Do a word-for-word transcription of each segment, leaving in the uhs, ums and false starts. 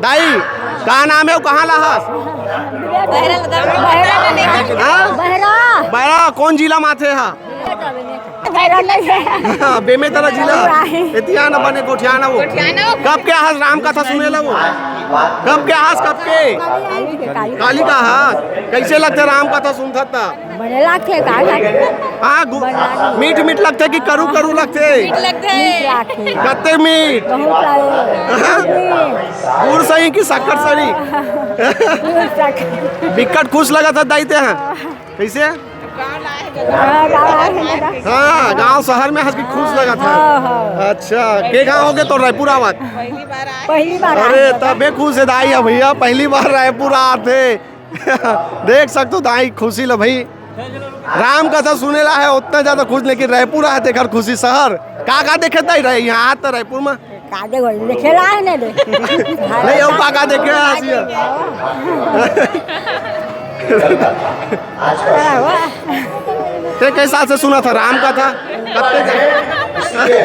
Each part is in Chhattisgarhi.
भाई, का नाम हे अउ कहाँ ला हस? बहरा लगा। हाँ? बहरा। बहरा, कौन जिला म आथे हा? बहरा नहीं है। हाँ, बेमेतरा जिला। बहरा है। एतिया न बने गोठियाना वो। गोठियाना वो। कब के हस राम कथा सुने ला वो? कब के हस, कब के? काली के, काली। काली का हस? कैसे लगथे राम कथा सुनथस त? बने लागथे, का लागथे? हाँ, गु-, बने लागथे। मीठ मीठ लगथे कि करू करू लगथे? मीठ लगथे। मीठ लागथे। कते मीठ? बहुत लागथे। गुड़ सही कि शक्कर सही? गुड़ शक्कर। बिकट खुश लगत हे दाई ते हा। कैसे? हाँ, गाँव आए हैं दादा। हाँ, गाँव शहर में हंस के खुश लगत हे। हाँ, हाँ। अच्छा, के गाँव होगे तो रायपुर आवत? पहली बार आए। अरे, तबे खुश हे दाई, भैया पहली बार रायपुर आत हे। देख सकथो दाई खुशी ल भाई, राम कथा सुने ला हे उतना ज्यादा खुश, लेकिन रायपुर आए तेकर खुशी शहर। का का देखे दाई रहे यहाँ आत रायपुर में? का दे गो, देखे ला हे ने दे। नहीं, अउ का का देखे आस? हाँ, वाह। ते कैसा से सुनत हा राम कथा? कब ते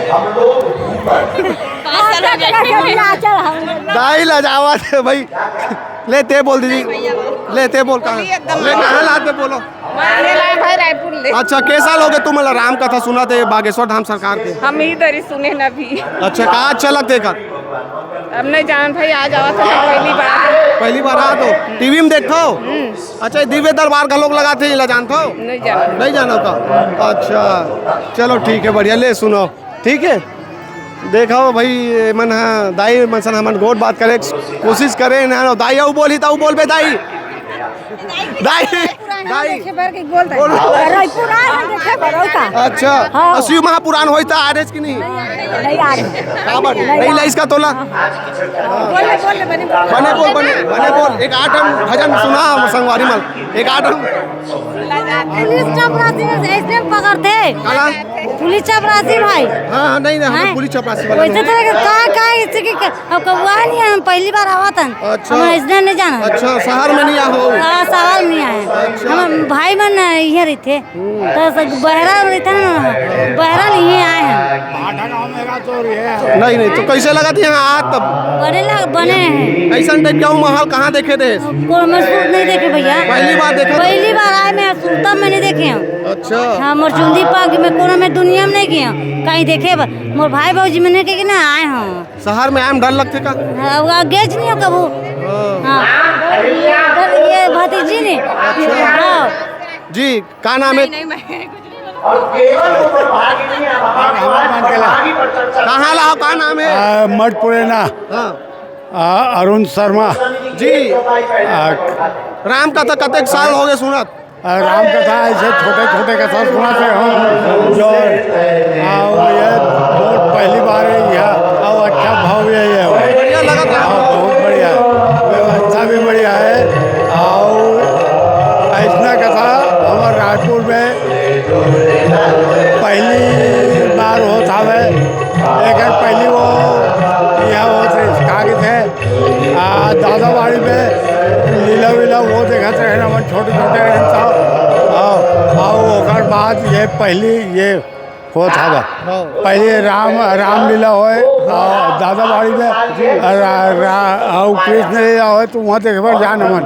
हाँ, सब जगह के मिला चल हम। दाई लजावत हे भाई। ले ते बोल दीदी। ले ते बोल कहाँ? बोलिए एकदम। ले कहाँ ला ते बोलो। ले ला भाई रायपुर ले। अच्छा, के साल होगे तुमन ला राम कथा सुनत हे बागेश्वर धाम सरकार के? हम इधर ही सुने न अभी। अच्छा, का अच्छा लगथे एकर? अब नहीं जानत भाई, आज आवत हे पहली बार। पहली बार आत हो? टीवी में देखथो? अच्छा, दिव्य दरबार घलोक लगाथे, एला जानथो? नहीं जानत। नहीं जानो का? अच्छा, चलो ठीक है, बढ़िया, ले सुनो, ठीक है। देखो भाई, एमन ह, दाई मन सन हमन गोठ बात करे कोशिश करे ना, दाई अउ बोलही त अउ बोलबे दाई। दाई, दाई। देखे बर के बोल रहे बोल। हैं। रायपुर आए हैं देखे बर, और का? अच्छा, हाँ। अउ शिव महापुराण होई त आ रेहेस कि नहीं? नहीं आ रहे। काबर? नहीं नहीं आ लाइस का तोला? बोल ले, बोल ले, बने बोल। बने बोल, बने, बने बोल। एक आठ हम भजन सुना हम संगवारी मन। एक आठ हम पुलिस चपरासी में ऐसे पकड़थे। काला? पुलिस चपरासी भाई। हाँ, हाँ, नहीं, नहीं, हम हैं? पुलिस चपरासी वाला वैसे नहीं। तो का, का इसे की, अब कबुआ नहीं है, हम पहली बार आवत हन। अच्छा। हम ऐसे नहीं जाना। अच्छा, शहर में नहीं आहो? हाँ, शहर में नहीं आए। अच्छा। हम भाई मन इहे रहिथे। हम्म। तो सब बहरा रहिथे ना, बहरा नहीं आए हैं। भाटा गाँव में का तो ये है। नहीं, नहीं, तो कैसे लगत हे यहाँ आत तब? बने लग, बने हैं। कैसन टाइप के हूँ माहौल कहाँ देखे थे? कोनो में सूरत नहीं देखे भैया। पहली बार देखे? पहली बार आए मैं, सूरत में नहीं देखे हूँ। अच्छा। हाँ, मोर चुंदी पाग में कोनो में दुनिया में नहीं गए हूँ। कहीं देखे बर, मोर भाई बाबूजी मैंने कहे कि ना आए हूँ। शहर में आए में डर लगथे का? हाँ, वो गेज नहीं हो कबू। हाँ। हाँ। ये भतीजी ने। अच्छा। हाँ। जी, का नाम है? नहीं, नहीं, मैं कुछ नहीं बोलूँ। हमार नाम केला। कहाँ ला हो, का नाम है? आ, मठ पुरेना। हाँ। आ, अरुण शर्मा। जी। आ, राम कथा कतेक साल होगे सुनत? आ, राम कथा ऐसे छोटे छोटे कथा सुनत हे हम, जो, आ, ये बहुत पहली बार है यहाँ, और अच्छा भाव ये, ये हो। बढ़िया लगा था। हाँ, बहुत बढ़िया है, व्यवस्था भी बढ़िया है, और ऐसना कथा हमारे रायपुर में पहली बार होत हवे। एक पहली वो यह होत रहिस, का कहिथे, आ, दादाबाड़ी में लीला वीला वो देखत रहे ना, हमन छोटे छोटे रहन तब। हाँ, और ओकर बाद ये पहली ये होत हवे। हाँ। पहली राम, रामलीला होए, आ, दादाबाड़ी में, रा-, रा-, और कृष्ण लीला होए, तो वहाँ देखे बर जान हमन।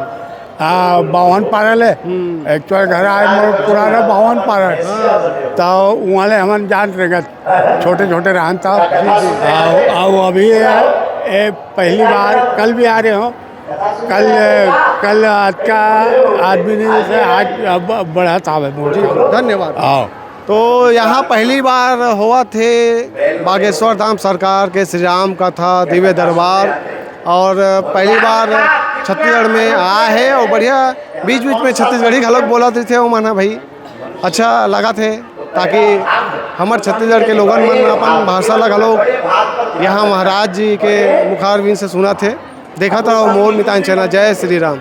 आ, बावन पारा ले, हम्म। Actual घर आए मोर पुराना बावन पारा। हाँ। तो वहाँ ले हमन जान रहे, छोटे छोटे रहन तब। जी, जी। आ, आ, अभी ये, ये पहली बार, कल भी आ रहे हो, कल, कल आज का आदमी नहीं, जैसे आज अब बढ़त हवे मोर। जी, धन्यवाद। हाँ। तो यहाँ पहली बार होवत हे बागेश्वर धाम सरकार के श्री राम कथा दिव्य दरबार, और पहली बार छत्तीसगढ़ में आए हे, और बढ़िया बीच बीच में छत्तीसगढ़ी घलोक बोलत रहिथे, ओमन ह भाई अच्छा लगत हे, ताकि हमर छत्तीसगढ़ के लोगन मन अपन भाषा ला घलोक यहाँ महाराज जी के मुखारविंद से सुनत हे। देखत रहो मोर मितान चैनल। जय श्री राम।